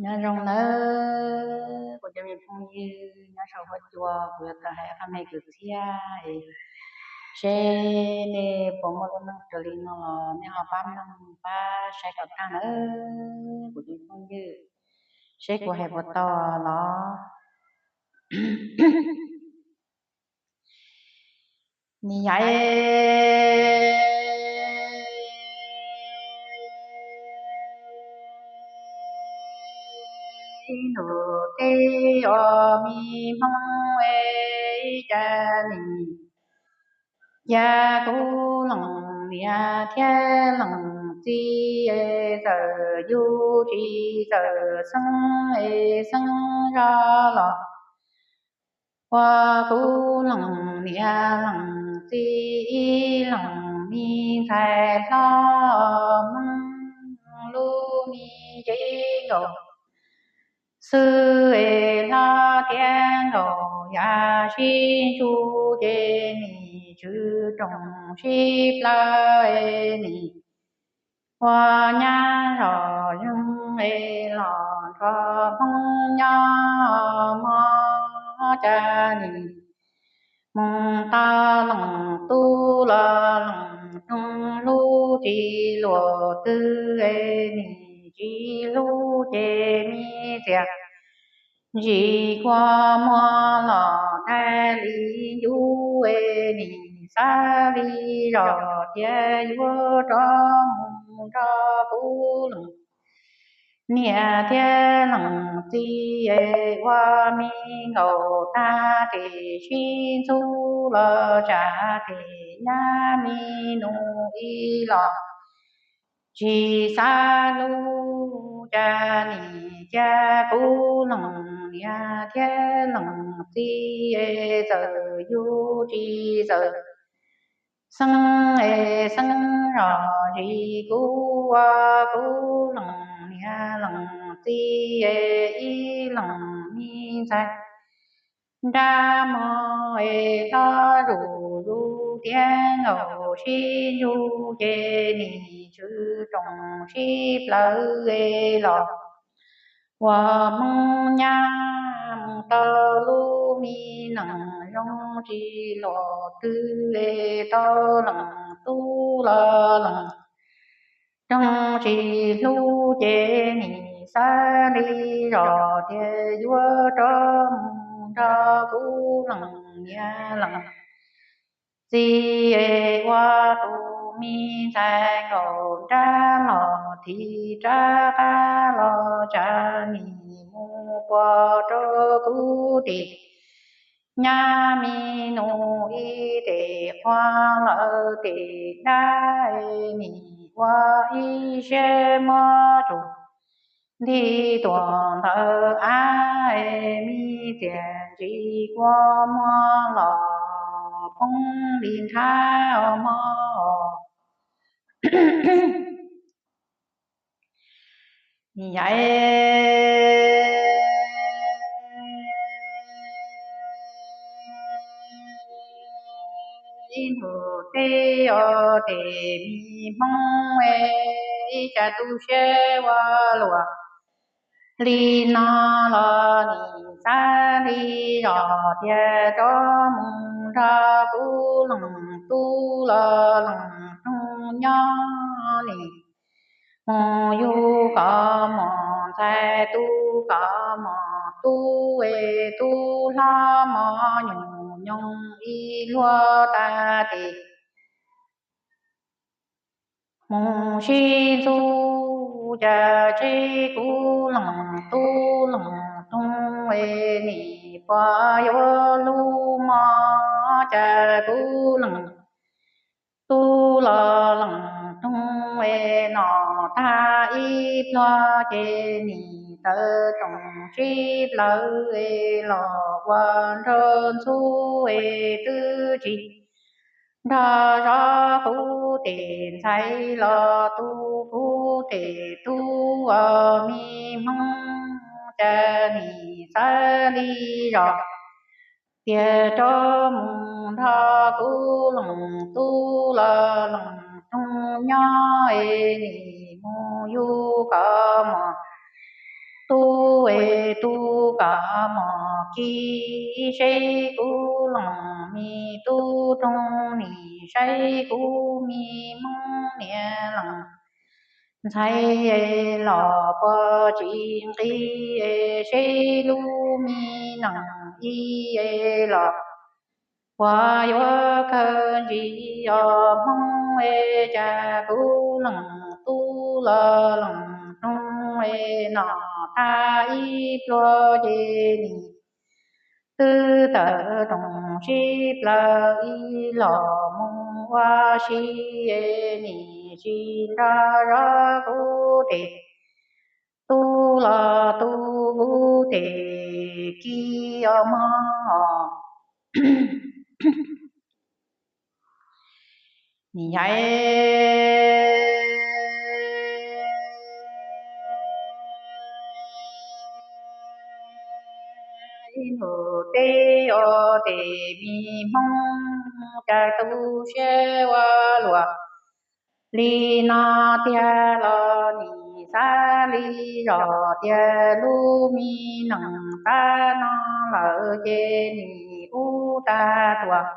Nyob zoo nawb kuv cov me phooj ywg nyob saum huab cua, kuv yuav tau hais qhov me kwv txhiaj es seb nej puas muaj lub neej raws li no los nej ho pab mloog pab saib kom tag nawb kuv cov me phooj ywg, seb kuv hais puas tau los. Nws yog ib ntus tej uas me hmoob es cas nim cia kuv leej niam thiab leej txiv es txawm yug tsis txawm xeeb es xeeb zog los ua kuv leej niam leej txiv ib leej me ntxhais hlob hmoob lub me cev nkaus xwb es hlob thiab nkaus yam sib ntsug ces nim tswv rooj sib plawv es nim ua nyab zom zeeb es los nrog hmoob nyob mog cas nim mus tau leej tub los leej noog hlub tsis luag twg es nim tsis hlub ces me txias ntsis kua muag los dai li ncuv es nim xav li zog tias yuav rov mus nrog kuv leej niam thiab leej txiv es ua me nkaus tag ces sib ntxub los tsam ces nyab me nus ib los tsis xav hlub cas nim cia kuv leej niam thiab leej txiv es txawm yug tsis txawm xeeb es xeeb zom zis kuv ua kuv leej niam leej txiv es ib leej me ntxhais nrab mog es hlob zuj zus tiav nkaus sib ntsug ces nim tswv rooj sib plawv es los ua hmoob nyab mus tau lub me neej zoo tsis luag twg es tau leej tub los leej noog tsis hlub ces nim xav li zog tias yuav rov mus nrog kuv leej niam leej txiv es ua tus me ntxhais nkaus nrab los thim rab qab los tsam nim mus pov rau kuv tes nyab me nus ib tes qhua lawm tes dab es nim ua ib siab mob tsuas nti tuam ntawm av es me txias ntsis kua muag los poob li nrhab mog. Yam ib ntus tej os tes me hmoob es ib cas tu siab ua luaj li no los nim xav li zog tias rov mus nrog kuv leej tub los leej noog nyob nim mus yug kos mos ntxhais tub kos mos tub es tub hlob mos nyuam nyoog ib luag tag tes mus sib ntxub cas tseb kuv leej tub leej noog es nim puas yuav hlub mog cas kuv leej tub los leej noog es nom tag ib pluag ces nim tawv rooj sib plawv es los ua nraug ntxub es twb tsis nrog zov kuv tes ntxhais los tu kuv tes tub os me hmoob cas nim xav li zog tias rov mus nrog kuv leej tub los leej noog nyob es nim mus yug kos mos tub es tub koj mos kib, seb kuv leej me tub roog, nim saib kuv me hmoob niam leej ntxhais los puas tsis nqis, seb lub me neej ib los puas yuav kawg ntsis os hmoob. Cas kuv leej tub los leej roog nom tag ib pluag ces nim twb tawm rooj sib plaws ib los mus ua si, nim tsis nrog zov kuv tes tub los tub, kuv tes kib os mog. Nim yaim ib ntus teb os tes me hmoob, cas tu siab ua luaj li no tiag los nim xav li zog tias lub me neej tag no lawm ces nim ub tag tuaj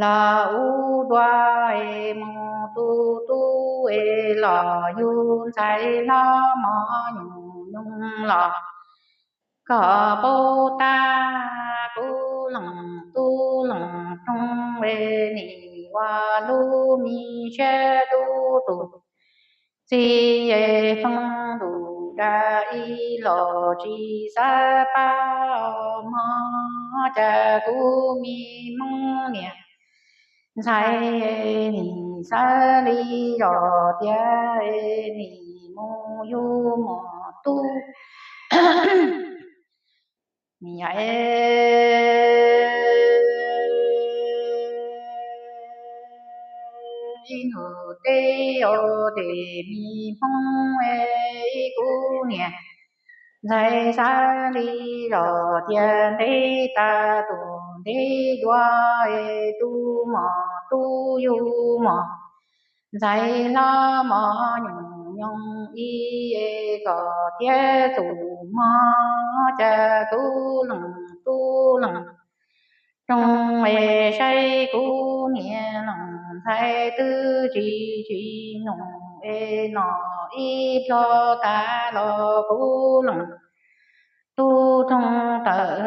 los ub dua es mus tu tub es los yug ntxhais hlob mos nyoos nyoos los koj paub tag. Kuv leej tub leej roog es nim ua lub me siab dub tus txij es feej ntuj dag ib los tsis xav pab os mog. Cas kuv me hmoob niam ntxhais nim xav li zog tias nim mus yug mos tub. Nim yaim ib ntus teb os tes me hmoob, kuv niam ntxhais xav li zog tias ntev tag tus ntev dua es tu mos tub yug mos ntxhais hlob mos nyoos nyoos ib es kom tiav tus mog. Cas kuv leej tub leej roog es saib kuv niam leej ntxhais twb tsis tsis nyoos es no ib plog tag los kuv leej tub roog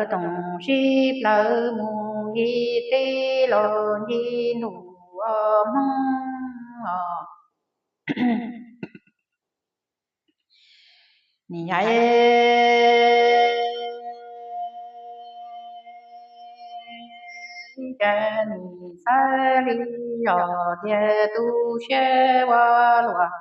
tawm rooj sib plaws mus ncig teb los ncig ntuj os hmoob os. Nim yaim cas nim xav li zog tias tu siab ua luaj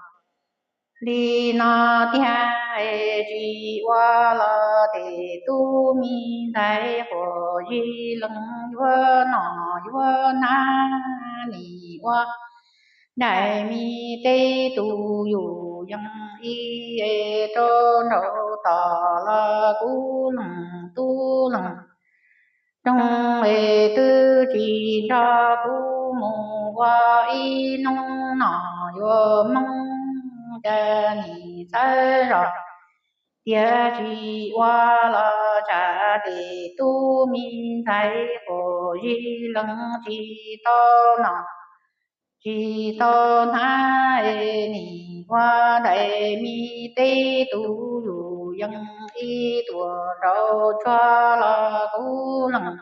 li no tiag es tsis ua los tes tub me ntxhais quas zis leej yuav noj yuav hnav nim ua daim me teb tus yus yees ib es rau nraum tod los kuv leej tub leej roog es twb tsis nrog kuv mus ua ib hnub no yuav hmoob. Cas nim xav zog tias tsis ua los tsam tes tub me ntxhais quas zis leej tsis tau noj tsis tau hnav es nim ua daim me teb tus yus yees ib tuam nraum tsuag los kuv leej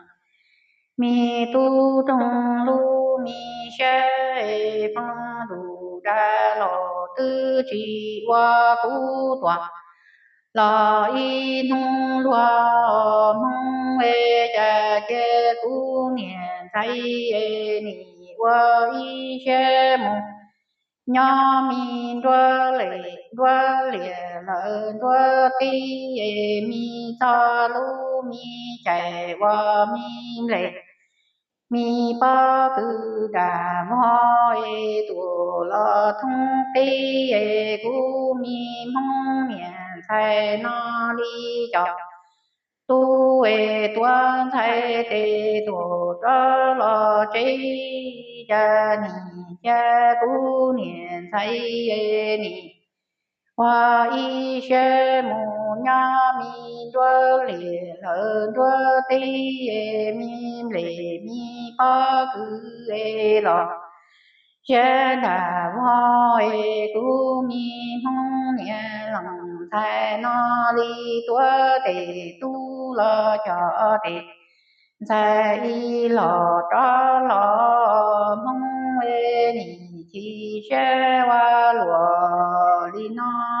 me tub roog lub me siab es feej ntuj dag los twb tsis ua kuv tuam los ib hnub luag hmoob es cas cia kuv niam ntxhais es nim ua ib siab mus nyob me nruab liam nruab liam lawm nruab teb es me txog lub me cais ua me nplej me pob kws dag vog es tuam los thoob teb es kuv me hmoob niam ntxhais no li cov tub es tuav ntxhais tes tuam rov los tsev. Cas nim cia kuv niam ntxhais nim Ua ib siab mus nyob me nruab liaj lawm nruab teb, me nplej me pob kws es los siab nram vog es kuv me Hmoob niam leej ntxhais no li tuav tes tub los coj tes ntxhais ib los rov los Hmoob es nim chim siab ua luaj li no.